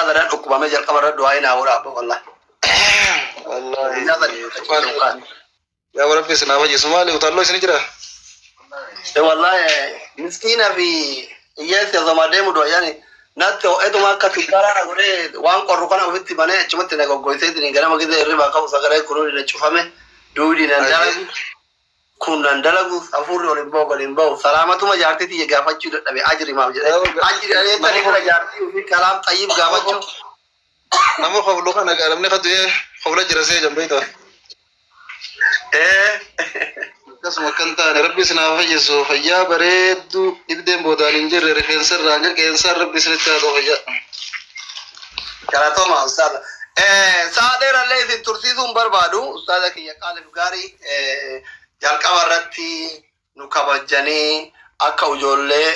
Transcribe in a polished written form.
Ustaaza dhaan dhukkubamee jalqaba irra du'aa hin haawudha abbo wallahi. Wallaahi. Guyyaa 3 achi. Yaa Rabbi isin haa fayyisu. Maali utaalloo isin jira? Wallahi miskiina fi hiyyeessi osoma deemu du'a yani natti ho'etuma akka sukkaara na godhee waan qorru kana ofitti banee achumatti na goggoyseetiin ganama gisee hirribaa ka'u sagalee kunuun na cufame duudi nan dalagu kun nan dalagu hafuurri ol hin ba'u gad hin ba'u salaamatuma jaartii tiyya gaafachuu dadhabe ajri maaf jedhee ajri areetanii kana jaartii ofii kalaam xayyib gaafachuu. Nama koflu kana gaa namni ka du'ee kofla jira see jambeeyta. Akkasuma kan taane Rabbi isin haa fayyisu. Fayyaa bareedduu dhibdeen boodaan hin jirre rifeensa irraa hanga qeensaan Rabbi isinitti haa ta'u fayyaa. Galatooma ustaaza. Sa'a dheerallee isin tursiisuu hin barbaadu. Ustaaza kiyya qaaliif gaarii jalqaba irratti nu kabajjanii akka ijoollee